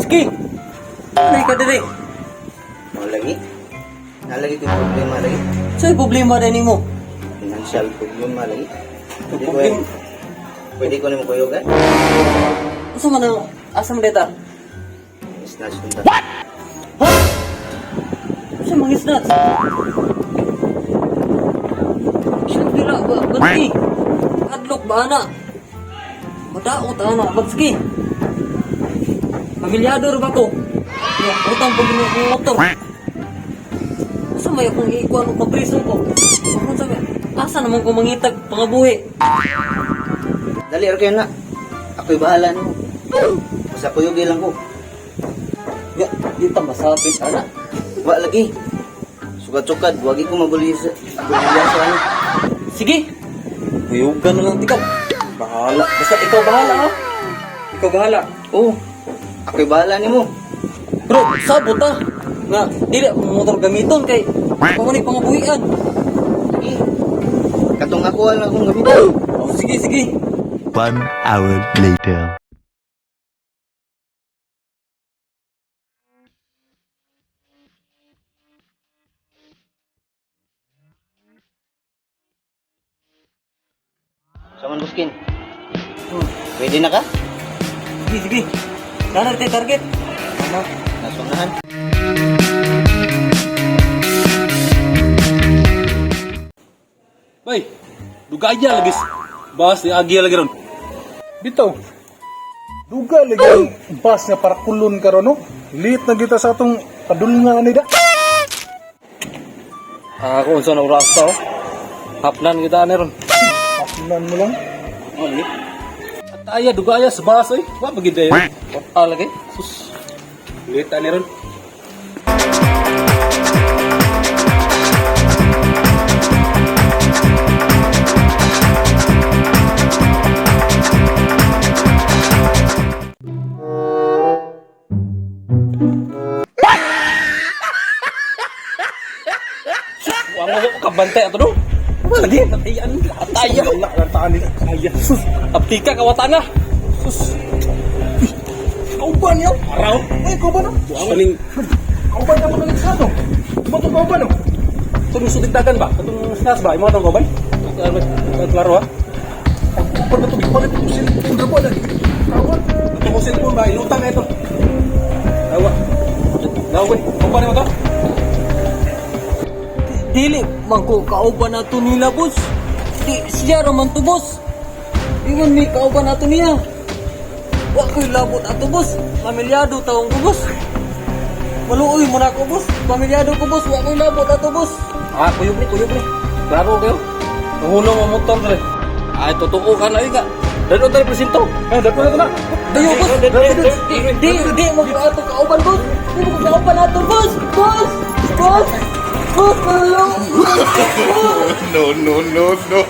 Batski! Ano ka dire? Mao lagi. Nalagi ko problema lagi. Sa'y problema din nimo. Financial problema lagi. Pwede ko Problem. Pwede ko nimo kuyugan. Asa man ang asa man data? Snatch kung ta. Ha? Asa mga snatch? Siyang dira ba? Batski! Adlok ba ana? Madaot ana, Batski! Pamilyado ra ba ko? Ya, utang pag akong motor. Asa may akong ikuan og mapriso ko? Ako sabi, asa naman ko mangitag pangabuhi? Dali ra kayo na. Ako'y bahala nimo. Basta kuyugi lang ko. Ya, di ta masabit ana. Wa lagi. Sukad-sukad, wagi ko mabuli sa ako sa ano. Sige. Kuyugan na lang ikaw. Bahala. Basta ikaw bahala ha. Ikaw bahala. Oh, ako'y bahala nimo. Bro, sabot ha. Nga, dili akong motor gamiton kay pamuni pangabuhian. Lagi. Katong ako lang akong gamiton. Oh, sige, sige. 1 hour later. Saman Buskin. Pwede na ka? Sige, sige. Tara, tayo target. Tama. Nasunahan. Bay, dugaya lagi. Bas ni agi lagi ron. Bitaw. Duga lagi ang bus nga para kulon karon no. Late na kita sa atong padulngan ni da. Ako unsa na oras ta? Oh. Hapnan kita ani ron. Hapnan mo lang. Oh, lagi. At aya dugaya sa bus oy. Wa pagid dayon. Ah, lagi. Sus. Late ani ron. Wa mo ko kabantay ato do. Wa lagi natayan ataya. Wala lang taan nila. Aya sus. Aptika kawatan na. Sus. Kauban niyo. Araw. Ay, kauban no. Kaning Kauban na mo nang eksado. Mo tong kauban no. Itong sutigdagan ba? Itong snaps ba? Imo itong kauban? Klaro ha? Pagkupan na to, gipalit ko cellphone ra ba na. Kauban. Ito ko cellphone ba? Ilutang na ito. Awa. Nawa, kauban mo to? Dili, man ko kauban na to nila, boss. Di, siya raman to, boss. Ingon mi kauban na to niya. Wa ko'y labot ato, boss. Pamilyado taong ko, boss. Maluoy mo na ko, boss. Pamilyado ko, boss. Wa ko'y labot ato, boss. Ah, kuyog ni, kuyog ni. Klaro kayo. Nahulong ang motor dre. Ay, totoo ka na ka. Dalo tayo presinto. Eh, dako na to na. Dayo, boss. Di, di, di, mo ko ato kauban, boss. Di mo ko kauban ato, boss. Boss! Boss! Boss, maluoy. No, no, no, no.